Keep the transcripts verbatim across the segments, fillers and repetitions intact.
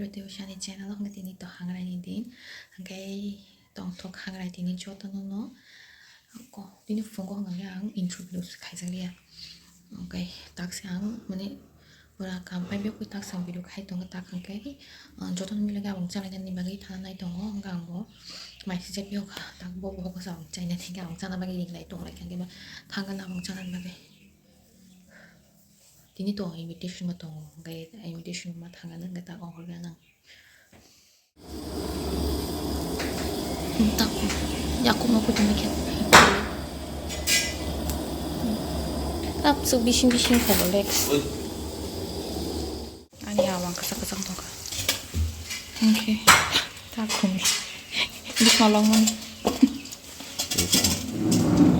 Tei sani channel o hwnkhe tini to hangrai ni din, hwnkhe tongthok hangrai tini joto no no. Ko tini phungo hwnkhe ang intro video khaijak liya. Hwnkhe taksa ang mane pura kam pai biyok tak sang video khai tongo tak hwnkhe, ah, joto no milage abang chalainani bagwi thana nai tongo hwnkhe ang bo mai sijak biyok tak bo bo khe abang chainani hwnkhe abang chana bagwi ring lai tong lai khe hwnkhe ba thangna abang chana bagwi. Tini to invitation ma tongo, hwnkhe invitation ma thangna hwnkhe tak ongkhorgwi anw. Tak yakung ma kutung khe. Tap su bising bising khe Rolex. Ani awang kwchak kwchak tongkha. Hwnkhe tak khumni. Bisma longmani.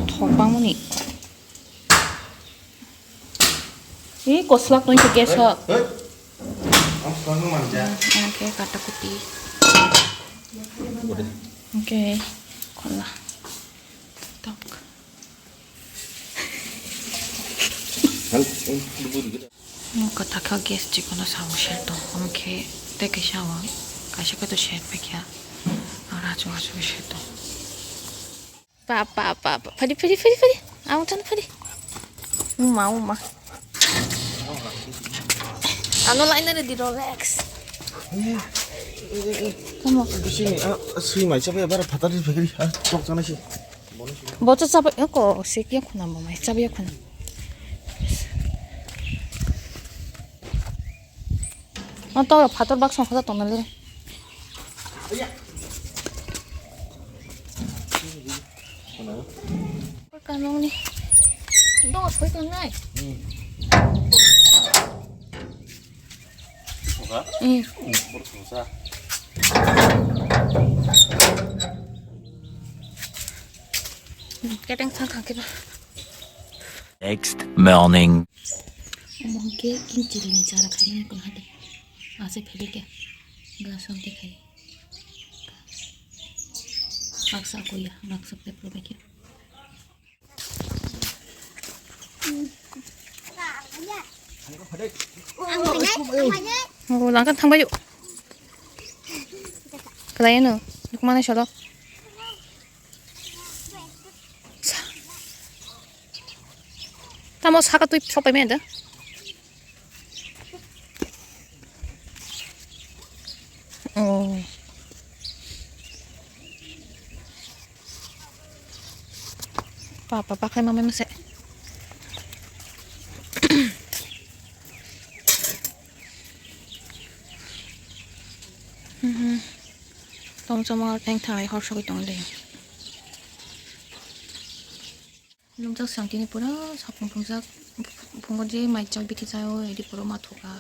Thok bangmani. Ih, koslak tong khe gas o. Hey, hey. Ang swkang manja. Oke, kata kuti. Oke, kola. Tok. Hal, ang dulu dulu. Mo kata kha gas chikono sawo sher tong. Omo khe tei kaisa o. Kaisa khe to sher paikha. Aro achu achu sher tong. Pa, pa, pa, pa. Phadi, phadi, phadi, phadi. Ang chan phadi. Uma, uma. Ano lain ada di Rolex. Kamu. Di sini, ah, sui mai cabai bara phatar di bagri, ah, tok sana sih. Bocor cabai, eh, kok sik ya khuna bo mai, cabai ya khuna. Oh, to phator baksa khasa tongna le. Kanongni. Do soi tongnai. Hmm. Keteng sang khangke ba. Next morning. Omo hwnkhe king chilini chara khainai kung hade. Ase pheli khe. Glass hwnkhe khai. Raksa kuya, raksa tei pura khe. Oh, langkha thangbai. Kalai no, dukmana solo. Tamo saka twi sok pai menda. Oh. Papa pakai mama mese. Mhm. Tong chama teng thangai hor sogwi tong de. Lungjak sang tini pura sapung phungjak, phungo je mai chak bithi chaio, edi pura ma thoka,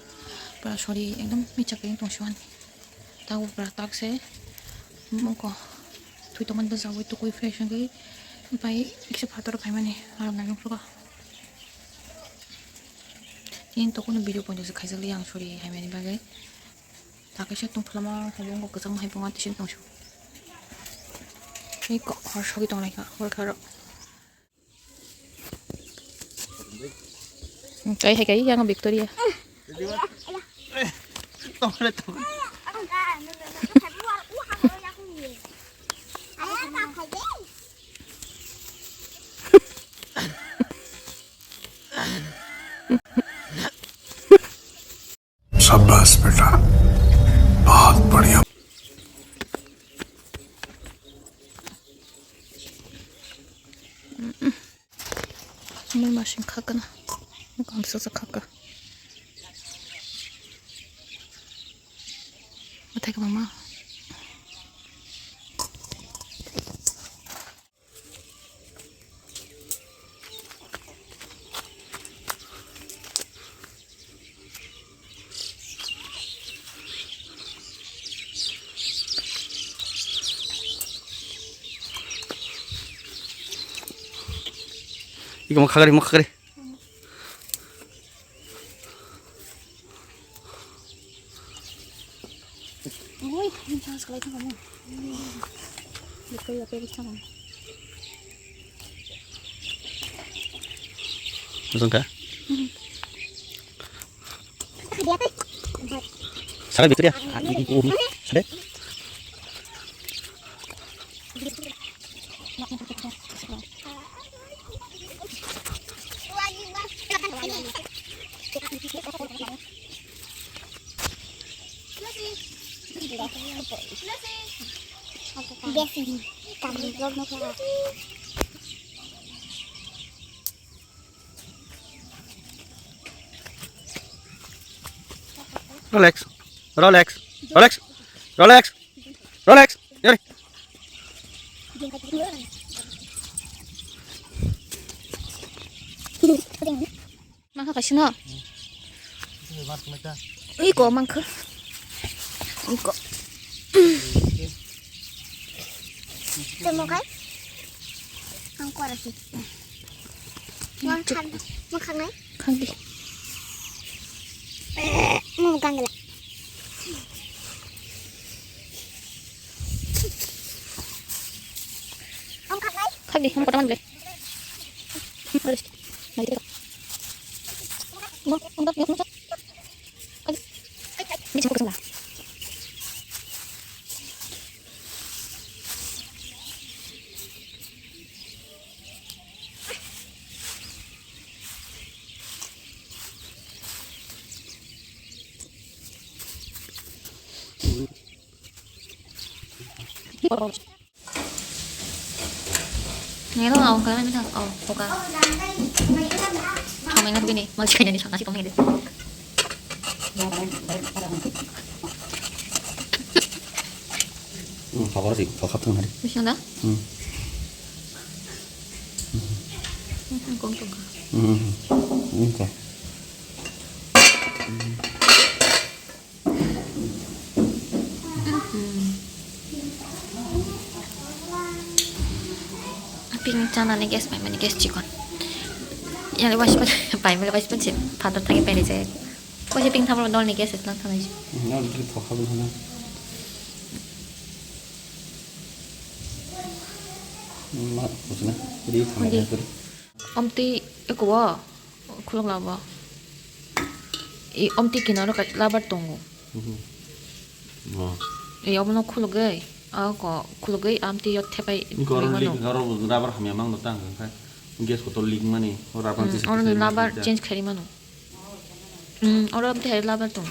pura sori ekdom michak tong siwan. Tago pura tak se moko thui tongmani bwsa wi tukui fresh wngwi pai kisa phator phaimani aram nai nuksuka. Tini tokoni video poito se khaijak li ang sori haimani bagwi. Takisa tongphlama hai bo wngkha kwchangma hai bo wngkha tisa tongsu. Tei kok hor sogwi tonglaikha hor khe aro. Kai hai kai yang Victoria. शाबाश बेटा, बहुत बढ़िया। Mui masing khakana, kamsa sa khaka. Mathai ka mama. Iko mo khagari, mo khagari. Oi, ini chance kalau itu kamu. Betul ya, peris kamu. Langsung kah? Dia tuh. Sa Ada betul ya? Ah, ini, ini, ini. Ada? Besi, kami vlog no kaya. Rolex, Rolex, Rolex, Rolex, Rolex, yari. Mangkha kaisa no. Iko mangkha. Iko. Temo kai? Ang kuara si. Mangkha, mangkha nai? Khangdi. Mangkha nai. Khangdi, mangkha nai? Khangdi, mangkha nai? Nelo au kala mi thang au poka. Kami ngat bini mal chikanya ni sana si kami de. Hmm, poka si poka thang hari. Bisa nda? Hmm. Hmm, kong poka. Hmm. Ini kah? Pink chanani gas paimani gas chikon. Yali waispa paimani waispa chip phatar thangwi painai jaya. Waisa pink thamro dolni gas is nang thanai. No, dri thokha bo hana. Ma, kusna. Dri thangwi. Omtwi eko o khuluk labo. I omtwi kinaro kai labar tongo. Mhm. Oh. I obono khulugwi, ako khulugwi amtwi o thepai. Ni korang rimano. Leak, oro rubber hamya mangno tang kha. Gas kotor leak mani, o rubber. Mm, tis-, oro tis-, labar tis-, change khairi mano. Mm, oro amtwi hai labar tong.